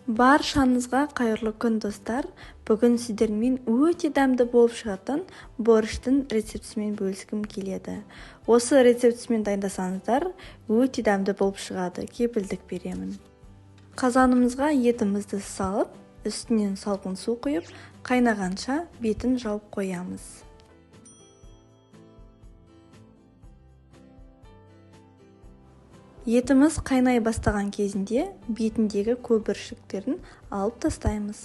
Баршаңызға қайырлы күн, достар! Бүгін сіздермен өте дәмді болып шығатын борщтың рецептісімен бөліскім келеді. Осы рецептісімен дайындасаңыздар, өте дәмді болып шығады, кепілдік беремін. Қазанымызға етімізді салып, үстінен салқын су құйып, қайнағанша бетін жауып қоямыз. Етіміз қайнай бастаған кезінде бетіндегі көбіршіктерін алып тастаймыз.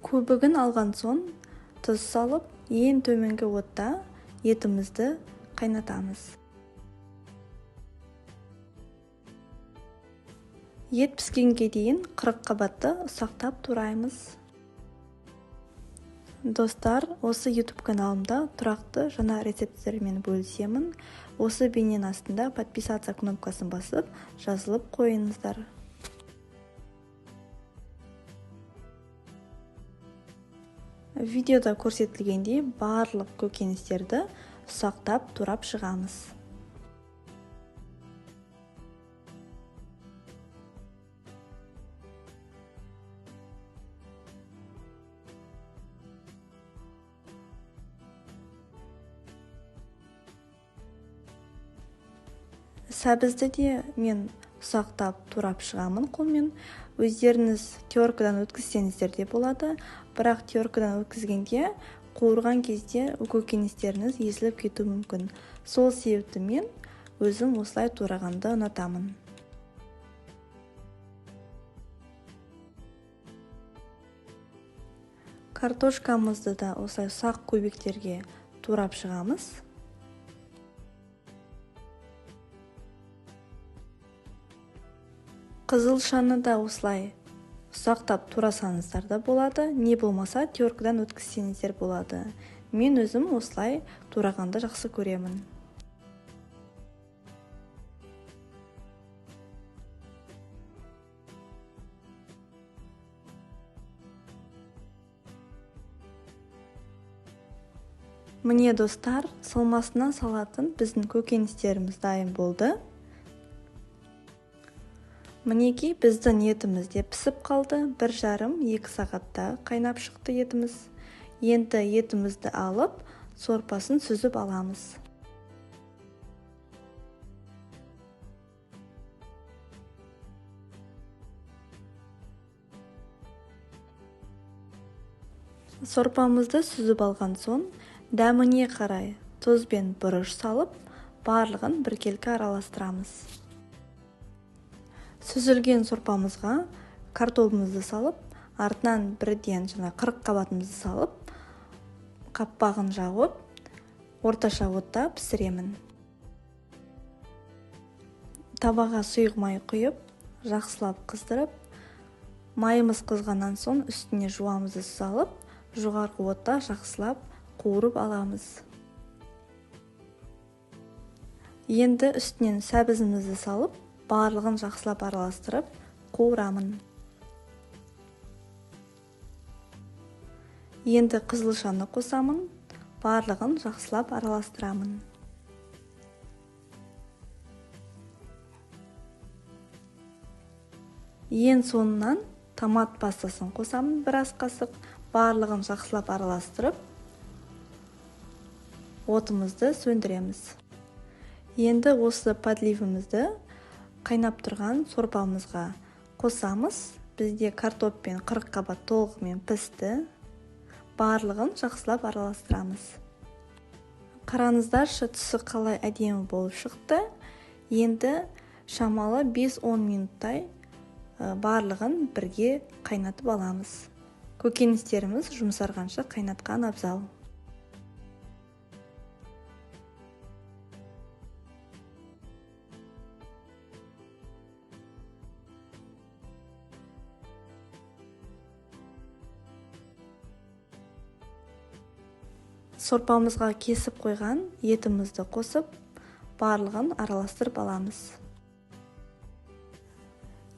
Көбігін алған соң тұз салып, ең төменгі отта етімізді қайнатамыз. Ет піскенге дейін 40 қабатты ұсақтап тураймыз. Достар, осы YouTube каналымда тұрақты жаңа рецепттермен бөлісемін. Осы бейненің астында подписаться кнопкасын басып, жазылып қойыңыздар. Видеода көрсетілгендей барлық көкөністерді ұсақтап турап шығамыз. Сәбізді де мен ұсақтап турап шығамын қолмен. Өздеріңіз теркадан өткізсеңіздер де болады, бірақ теркадан өткізгенде қуырған кезде көкөністеріңіз езіліп кетуі мүмкін. Сол себепті мен өзім осылай турағанды ұнатамын. Картошкамызды да осылай ұсақ кубиктерге турап шығамыз. Қызылшаны да осылай ұсақтап турасаңыздар да болады, не болмаса теркадан өткізсеңіздер болады. Мен өзім осылай турағанды жақсы көремін. Міне, достар, салмасына салатын біздің көкөністеріміз дайын болды. Мінекей, біздің етіміз де пісіп қалды. 1,5-2 сағатта қайнап шықты етіміз. Енді етімізді алып, сорпасын сүзіп аламыз. Сорпамызды сүзіп алған соң, дәміне қарай тұз бен бұрыш салып, барлығын біркелкі араластырамыз. Сүзілген сорпамызға картобымызды салып, артынан бірден жаңа 40 қабатымызды салып, қаппағын жауып, орташа отта пісіремін. Табаға сұйық май құйып, жақсылап қыздырып, майымыз қызғаннан соң үстіне жуамызды салып, жоғарғы отта жақсылап қуырып аламыз. Енді үстінен сәбізімізді салып, барлығын жақсылап араластырып қуырамын. Енді қызылшаны қосамын, барлығын жақсылап араластырамын. Ең соңынан томат пастасын қосамын, бір ас қасық, барлығын жақсылап араластырып, отымызды сөндіреміз. Енді осы подливімізді қайнап тұрған сорпамызға қосамыз. Бізде картоп пен 40 қабат толығымен пісті. Барлығын жақсылап араластырамыз. Қараңыздаршы, түсі қалай әдемі болып шықты. Енді шамалы 5-10 минуттай барлығын бірге қайнатып аламыз. Көкөністеріміз жұмсарғанша қайнатқан абзал. Сорпамызға кесіп қойған етімізді қосып, барлығын араластырып аламыз.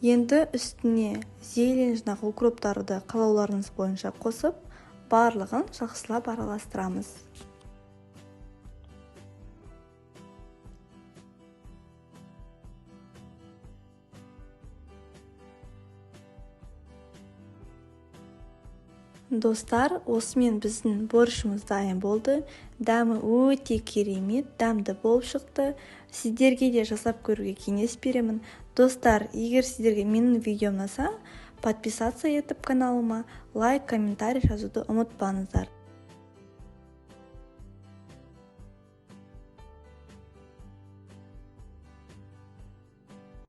Енді үстіне зелень, жаңағы укроптарды қалауларыңыз бойынша қосып, Барлығын жақсылап араластырамыз. Достар, осымен біздің борщымыз дайын болды. Дәмі өте керемет, дәмді болып шықты. Сіздерге де жасап көруге кеңес беремін. Достар, егер сіздерге менің видеом ұнаса, подписаться етіп каналыма, лайк, комментарий жазуды ұмытпаңыздар.